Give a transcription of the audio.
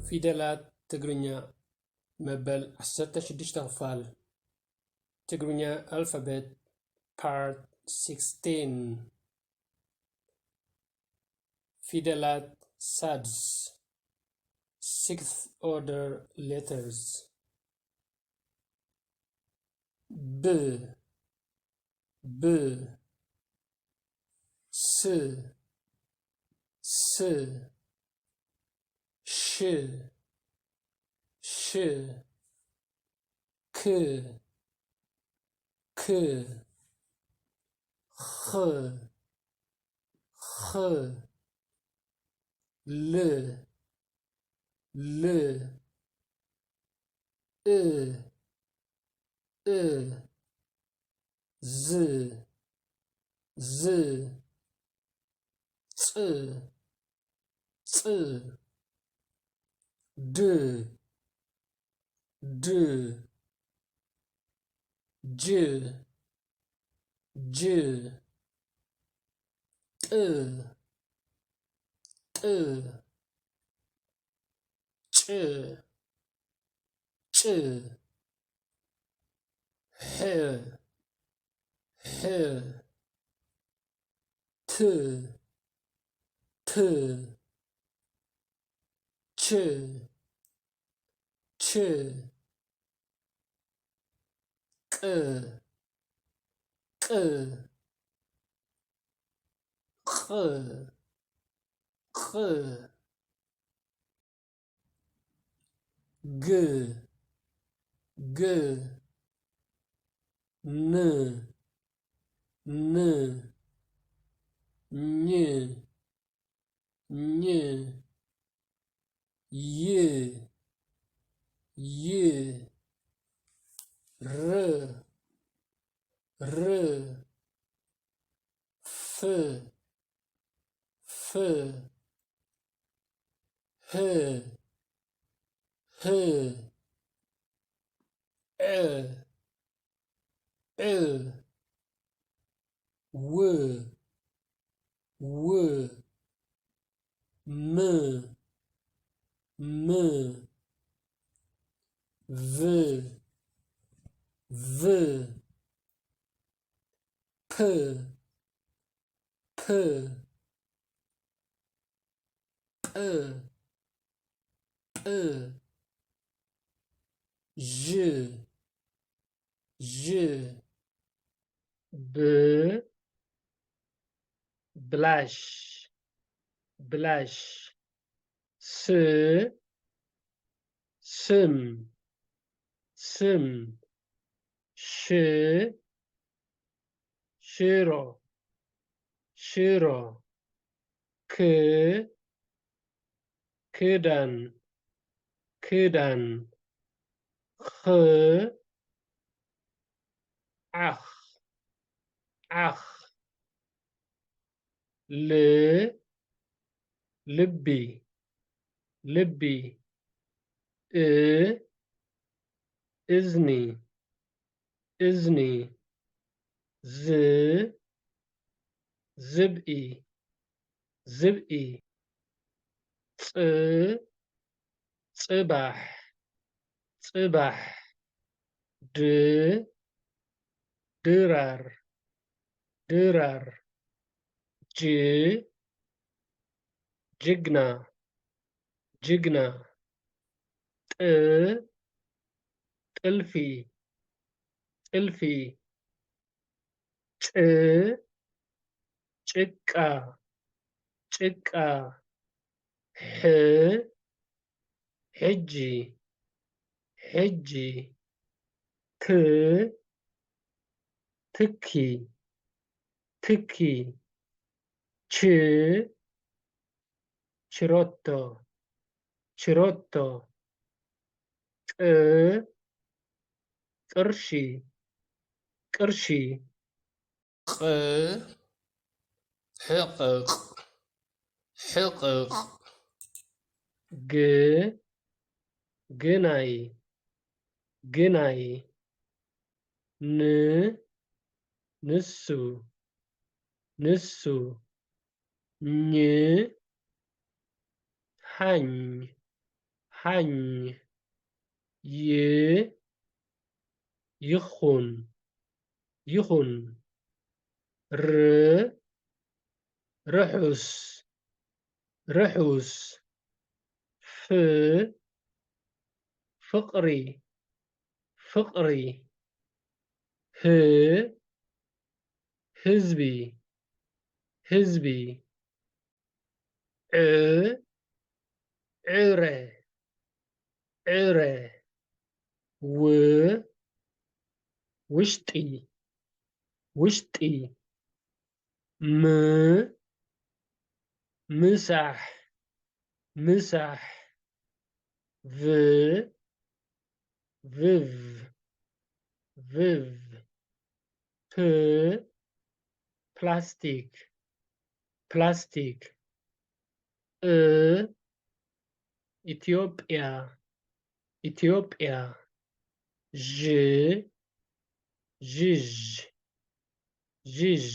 ፊደላት ትግርኛ መበል ዓሰርተ ሽዱሽተ ክፋል። ትግርኛ ኣልፋቤት ፓርት ሲክስቲን። ፊደላት ሳድስ፣ ሲክስት ኦርደር ሌተርስ። ብ፣ ብ፣ ስ፣ ስ፣ ሽ፣ ሽ፣ ክ፣ ክ፣ ኽ፣ ኽ፣ ል፣ ል፣ እ፣ እ፣ ዝ፣ ዝ፣ ፅ፣ ፅ፣ ድ፣ ድ፣ ጅ፣ ጅ፣ ጥ፣ ጥ፣ ጭ፣ ጭ፣ ሕ፣ ሕ፣ ት፣ ት፣ ች፣ ች፣ ቅ፣ ቅ፣ ቕ፣ ቕ፣ ግ፣ ግ፣ ን፣ ን፣ ኝ፣ ኝ፣ ይ፣ ይ፣ ር፣ ር፣ ፍ፣ ፍ፣ ህ፣ ህ፣ ዕ፣ ዕ፣ ው፣ ው፣ ም፣ ም፣ ቭ፣ ቭ፣ ፕ፣ ፕ፣ ጵ፣ ጵ፣ ዥ፣ ዥ፣ ብ፣ ብላሽ፣ ብላሽ፣ ስ፣ ስም፣ ስም፣ ሽ፣ ሽሮ፣ ሽሮ፣ ክ፣ ክዳን፣ ክዳን፣ ኽ፣ ዓኽ፣ ዓኽ፣ ል፣ ልቢ፣ ልቢ፣ እ፣ እዝኒ፣ እዝኒ፣ ዝ፣ ዝብኢ፣ ዝብኢ፣ ጽ፣ ጽባሕ፣ ጽባሕ፣ ድ፣ ድራር፣ ድራር፣ ጅ፣ ጅግና፣ ጅግና፣ ጥ፣ ጥልፊ፣ ጥልፊ፣ ጭ፣ ጭቃ፣ ጭቃ፣ ሕ፣ ሕጂ፣ ሕጂ፣ ት፣ ትኪ፣ ትኪ፣ ች፣ ችሮቶ፣ ችሮቶ፣ ቅ፣ ቅርሺ፣ ቅርሺ፣ ቕ፣ ሕቕቕ፣ ሕቕቕ፣ ግ፣ ግናይ፣ ግናይ፣ ን፣ ንሱ፣ ንሱ፣ ኝ፣ ሃኝ፣ ሓኝ። ይ ይኹን ይኹን። ር ርሑስ ርሑስ። ፍ ፍቕሪ ፍቕሪ። ህ ህዝቢ ህዝቢ። ዕ ዕረ ዕረ። ው ውሽጢ ውሽጢ። ም ምሳሕ ምሳሕ። ቭ ቭቭ ቭቭ። ፕ ፕላስቲክ ፕላስቲክ። እ ኢትዮጵያ ኢትዮጵያ። ዥ ዥዥ ዥዥ።